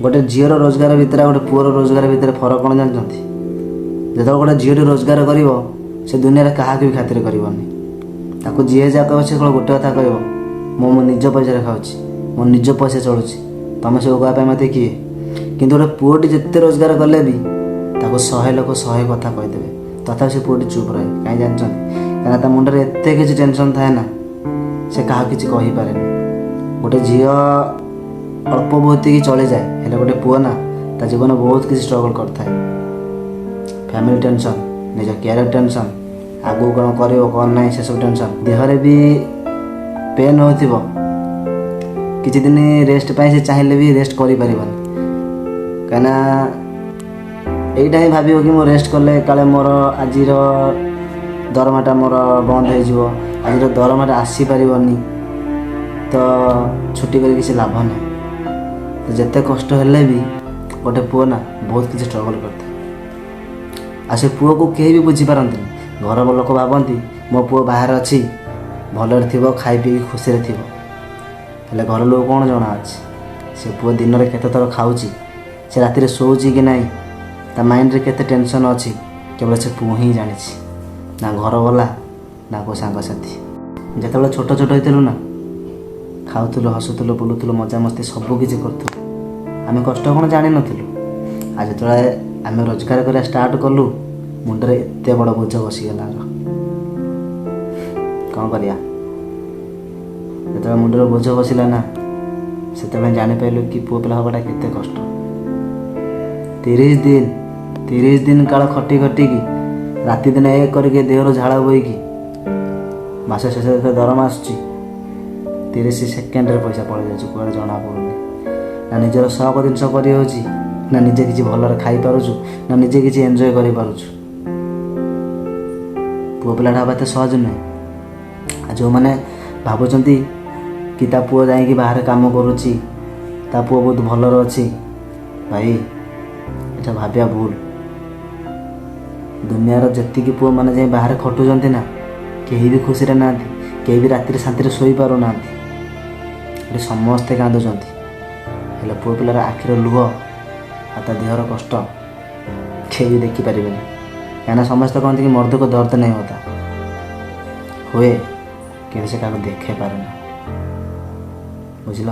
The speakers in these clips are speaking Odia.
ଗୋଟେ ଝିଅର ରୋଜଗାର ଭିତରେ ଆଉ ଗୋଟେ ପୁଅର ରୋଜଗାର ଭିତରେ ଫରକ କ'ଣ ଜାଣିଛନ୍ତି? ଯେତେବେଳେ ଗୋଟେ ଝିଅଟି ରୋଜଗାର କରିବ, ସେ ଦୁନିଆରେ କାହାକୁ ବି ଖାତିର କରିବନି। ତାକୁ ଯିଏ ଯାହା କହିବ, ସେ କେବଳ ଗୋଟେ କଥା କହିବ, ମୁଁ ମୋ ନିଜ ପଇସାରେ ଖାଉଛି, ମୋ ନିଜ ପଇସା ଚଳୁଛି, ତମେ ସବୁ କହିବା ପାଇଁ ମୋତେ କିଏ? କିନ୍ତୁ ଗୋଟେ ପୁଅଟି ଯେତେ ରୋଜଗାର କଲେ ବି ତାକୁ 100 ଲୋକ 100 କଥା କହିଦେବେ, ତଥାପି ସେ ପୁଅଟି ଚୁପ୍ ରହେ। କାହିଁ ଜାଣିଛନ୍ତି? କାହିଁକିନା ତା ମୁଣ୍ଡରେ ଏତେ କିଛି ଟେନସନ୍ ଥାଏ ନା, ସେ କାହାକୁ କିଛି କହିପାରେନି। ଗୋଟେ ଝିଅ ଅଳ୍ପ ବହୁତ କି ଚଳିଯାଏ, ହେଲେ ଗୋଟେ ପୁଅ ନା, ତା ଜୀବନ ବହୁତ କିଛି ଷ୍ଟ୍ରଗଲ୍ କରିଥାଏ। ଫ୍ୟାମିଲି ଟେନସନ୍, ନିଜ କ୍ୟାରିୟର ଟେନସନ୍, ଆଗକୁ କ'ଣ କରିବ କ'ଣ ନାହିଁ ସେସବୁ ଟେନସନ୍, ଦେହରେ ବି ପେନ୍ ହେଉଥିବ, କିଛି ଦିନ ରେଷ୍ଟ ପାଇଁ ସେ ଚାହିଁଲେ ବି ରେଷ୍ଟ କରିପାରିବନି। କାହିଁକିନା ଏଇଟା ହିଁ ଭାବିବ କି ମୁଁ ରେଷ୍ଟ କଲେ କାଳେ ମୋର ଆଜିର ଦରମାଟା ମୋର ବନ୍ଦ ହେଇଯିବ, ଆଜିର ଦରମାଟା ଆସିପାରିବନି, ତ ଛୁଟି କରି କିଛି ଲାଭ ନାହିଁ। ତ ଯେତେ କଷ୍ଟ ହେଲେ ବି ଗୋଟେ ପୁଅ ନା ବହୁତ କିଛି ଷ୍ଟ୍ରଗଲ୍ କରିଥାଏ। ଆଉ ସେ ପୁଅକୁ କେହି ବି ବୁଝିପାରନ୍ତିନି। ଘର ଲୋକ ଭାବନ୍ତି ମୋ ପୁଅ ବାହାରେ ଅଛି, ଭଲରେ ଥିବ, ଖାଇ ପିଇକି ଖୁସିରେ ଥିବ। ହେଲେ ଘର ଲୋକ କ'ଣ ଜଣା ଅଛି ସେ ପୁଅ ଦିନରେ କେତେ ଥର ଖାଉଛି, ସେ ରାତିରେ ଶୋଉଛି କି ନାହିଁ, ତା ମାଇଣ୍ଡରେ କେତେ ଟେନସନ୍ ଅଛି, କେବଳ ସେ ପୁଅ ହିଁ ଜାଣିଛି, ନା ଘରବାଲା ନା କେଉଁ ସାଙ୍ଗସାଥି। ଯେତେବେଳେ ଛୋଟ ଛୋଟ ହେଇଥିଲୁ ନା, ଖାଉଥିଲୁ, ହସୁଥିଲୁ, ବୁଲୁଥିଲୁ, ମଜାମସ୍ତି ସବୁ କିଛି କରୁଥିଲୁ। ଆମେ କଷ୍ଟ କ'ଣ ଜାଣିନଥିଲୁ। ଆଉ ଯେତେବେଳେ ଆମେ ରୋଜଗାର କରିବା ଷ୍ଟାର୍ଟ କଲୁ, ମୁଣ୍ଡରେ ଏତେ ବଡ଼ ବୋଝ ବସିଗଲା। କ'ଣ କରିବା? ଯେତେବେଳେ ମୁଣ୍ଡରେ ବୋଝ ବସିଲା ନା, ସେତେବେଳେ ଜାଣିପାରିଲୁ କି ପୁଅ ପିଲା ହେବାଟା କେତେ କଷ୍ଟ। 30 ଦିନ, 30 ଦିନ କାଳ ଖଟି ଖଟିକି, ରାତି ଦିନ ଏକ କରିକି, ଦେହରୁ ଝାଳ ବୋହିକି, ମାସ ଶେଷରେ ଯେତେବେଳେ ଦରମା ଆସୁଛି, 30 ସେକେଣ୍ଡରେ ପଇସା ପଳେଇ ଯାଉଛି କୁଆଡ଼େ ଜଣା ପଡ଼ୁନି। ନା ନିଜର ସଉକ ଜିନିଷ କରିହେଉଛି, ନା ନିଜେ କିଛି ଭଲରେ ଖାଇପାରୁଛୁ, ନା ନିଜେ କିଛି ଏନ୍ଜୟ କରିପାରୁଛୁ। ପୁଅ ପିଲାଟା ହେବା ଏତେ ସହଜ ନୁହେଁ। ଆଉ ଯେଉଁମାନେ ଭାବୁଛନ୍ତି କି ତା ପୁଅ ଯାଇକି ବାହାରେ କାମ କରୁଛି, ତା ପୁଅ ବହୁତ ଭଲରେ ଅଛି, ଭାଇ, ଏଇଟା ଭାବିବା ଭୁଲ। ଦୁନିଆର ଯେତିକି ପୁଅମାନେ ଯାଇ ବାହାରେ ଖଟୁଛନ୍ତି ନା, କେହି ବି ଖୁସିରେ ନାହାନ୍ତି, କେହି ବି ରାତିରେ ଶାନ୍ତିରେ ଶୋଇପାରୁନାହାନ୍ତି। ଏଠି ସମସ୍ତେ କାନ୍ଦୁଛନ୍ତି, ହେଲେ ପୁଅ ପିଲାର ଆଖିର ଲୁହ ଆଉ ତା ଦେହର କଷ୍ଟ କେହି ବି ଦେଖିପାରିବେନି। କାହିଁକିନା ସମସ୍ତେ କହନ୍ତି କି मर्द को दर्द नहीं होता। ହୁଏ, କିନ୍ତୁ ସେ କାହାକୁ ଦେଖାଇ ପାରେନା, ବୁଝିଲ?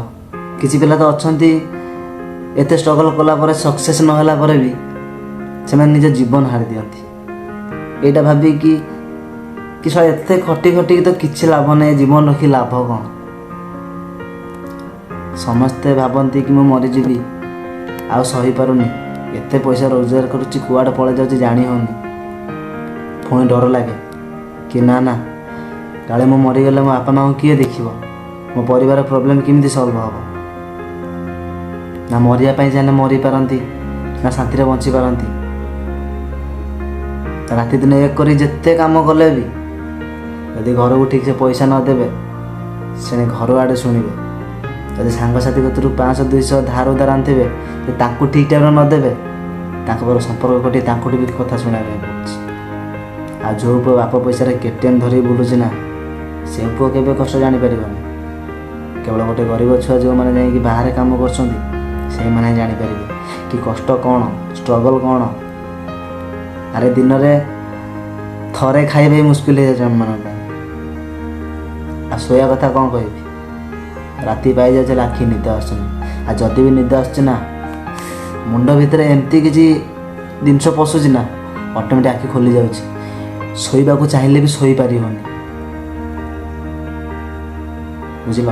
କିଛି ପିଲା ତ ଅଛନ୍ତି, ଏତେ ଷ୍ଟ୍ରଗଲ୍ କଲା ପରେ, ସକ୍ସେସ୍ ନହେଲା ପରେ ବି ସେମାନେ ନିଜ ଜୀବନ ହାରି ଦିଅନ୍ତି, ଏଇଟା ଭାବିକି କି ଶଳା, ଏତେ ଖଟି ଖଟିକି ତ କିଛି ଲାଭ ନାହିଁ, ଜୀବନ ରଖି ଲାଭ କ'ଣ? ସମସ୍ତେ ଭାବନ୍ତି କି ମୁଁ ମରିଯିବି, ଆଉ ସହିପାରୁନି, ଏତେ ପଇସା ରୋଜଗାର କରୁଛି, କୁଆଡ଼େ ପଳେଇ ଯାଉଛି ଜାଣି ହେଉନି। ପୁଣି ଡର ଲାଗେ କି ନା ନା, କାଳେ ମୁଁ ମରିଗଲେ ମୋ ବାପା ମାଆଙ୍କୁ କିଏ ଦେଖିବ, ମୋ ପରିବାର ପ୍ରୋବ୍ଲେମ୍ କେମିତି ସଲ୍ଭ ହେବ? ନା ମରିବା ପାଇଁ ଚାହିଁଲେ ମରିପାରନ୍ତି, ନା ଶାନ୍ତିରେ ବଞ୍ଚିପାରନ୍ତି। ରାତି ଦିନ ଏକ କରି ଯେତେ କାମ କଲେ ବି ଯଦି ଘରକୁ ଠିକ୍ ସେ ପଇସା ନ ଦେବେ, ସେ ଘର ଆଡ଼େ ଶୁଣିବେ। ଯଦି ସାଙ୍ଗସାଥି କତିରୁ 500 200 ଧାର ଉଧାର ଆଣିଥିବେ, ଯଦି ତାଙ୍କୁ ଠିକ୍ ଟାଇମ୍ରେ ନ ଦେବେ, ତାଙ୍କ ପାଖରେ ସମ୍ପର୍କ କଟି ତାଙ୍କଠୁ ବି କଥା ଶୁଣିବା ପାଇଁ ପଡ଼ୁଛି। ଆଉ ଯେଉଁ ପୁଅ ବାପ ପଇସାରେ କେଟିଏମ୍ ଧରିକି ବୁଲୁଛି ନା, ସେ ପୁଅ କେବେ କଷ୍ଟ ଜାଣିପାରିବନି। କେବଳ ଗୋଟେ ଗରିବ ଛୁଆ ଯେଉଁମାନେ ଯାଇକି ବାହାରେ କାମ କରୁଛନ୍ତି, ସେଇମାନେ ହିଁ ଜାଣିପାରିବେ କି କଷ୍ଟ କ'ଣ, ଷ୍ଟ୍ରଗଲ୍ କ'ଣ। ଆରେ, ଦିନରେ ଥରେ ଖାଇବା ବି ମୁସ୍କିଲ ହେଇଯାଉଛି ଆମମାନଙ୍କ ପାଇଁ। ଆଉ ଶୋଇବା କଥା କ'ଣ କହିବି? ରାତି ପାଇଯାଉଛି, ହେଲେ ଆଖି ନିଦ ଆସୁନି। ଆଉ ଯଦି ବି ନିଦ ଆସୁଛି ନା, ମୁଣ୍ଡ ଭିତରେ ଏମିତି କିଛି ଜିନିଷ ପଶୁଛି ନା, ଅଟୋମେଟିକ୍ ଆଖି ଖୋଲି ଯାଉଛି। ଶୋଇବାକୁ ଚାହିଁଲେ ବି ଶୋଇପାରିବନି, ବୁଝିଲ?